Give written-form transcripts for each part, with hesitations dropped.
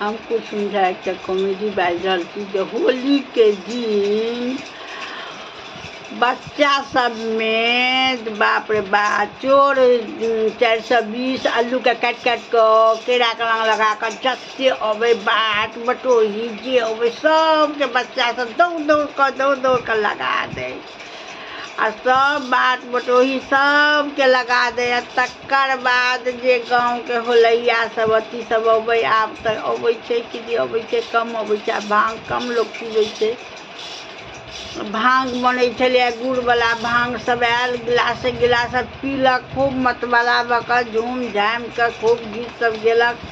हम कुसुम झा एकटा कॉमेडी बाजि रहल छी जे होलीके दिन बच्चा सबमे बाप रे बा चोर 420 आलूके काटि काटि कऽ केराके रङ्ग लगा कऽ जते अबै बाट बटोही जे अबै सबके बच्चा सब दौड़ दौड़ कऽ दौड़ दौड़ कऽ लगा दै। आ सब बाट बटोही सबके लगा दै। आ तकर बाद जे गाँवके होलैया सब अथी सब अबै, आब तऽ अबै छै कि नहि अबै छै, कम अबै छै। आब भाङ्ग कम लोक पीबै छै। भाङ्ग बनै छलैए गुड़वला भाङ्ग, सब आयल गिलासे गिलास पीलक, खूब मतवाला भऽ कऽ झूम झामि कऽ खूब गीत सब गेलक,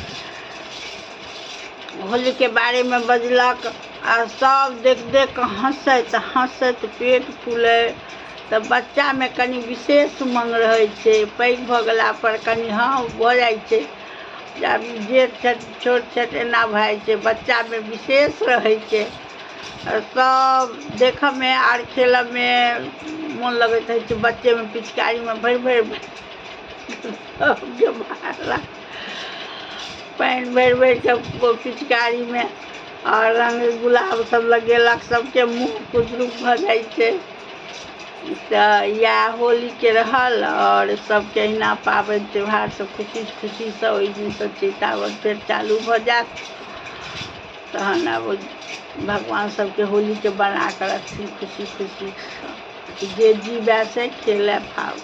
होलीके बारेमे बजलक आ सब देख देख कऽ हँसैत हँसैत पेट फूलै। तऽ बच्चामे कनि विशेष उमङ्ग रहै छै, पैघ भऽ गेलापर कनि हँ भऽ जाइ छै जे आब ई जेठ छथि छोट छथि, एना भऽ जाइ छै। बच्चामे विशेष रहै छै, सब देखऽमे आर खेलऽमे मोन लगैत रहै छै। बच्चेमे पिचकारीमे भरि भरि सबके मारलक, पानि भरि भरिके पिचकारीमे आओर रङ्ग गुलाब सब लगेलक, सबके मुँह कुचरुक भऽ जाइ छै। तऽ इएह होलीके रहल। आओर सबके अहिना पाबनि त्योहार सब खुशी खुशीसँ ओहि दिनसँ चैतावर फेर चालू भऽ जायत। तहन आब भगवान सबके होलीके बना कऽ रखथिन खुशी खुशीसँ, जे जीवए से खेलए फाग।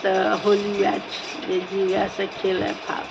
तऽ होली वएह छै, जे जीवए से खेलए फाग।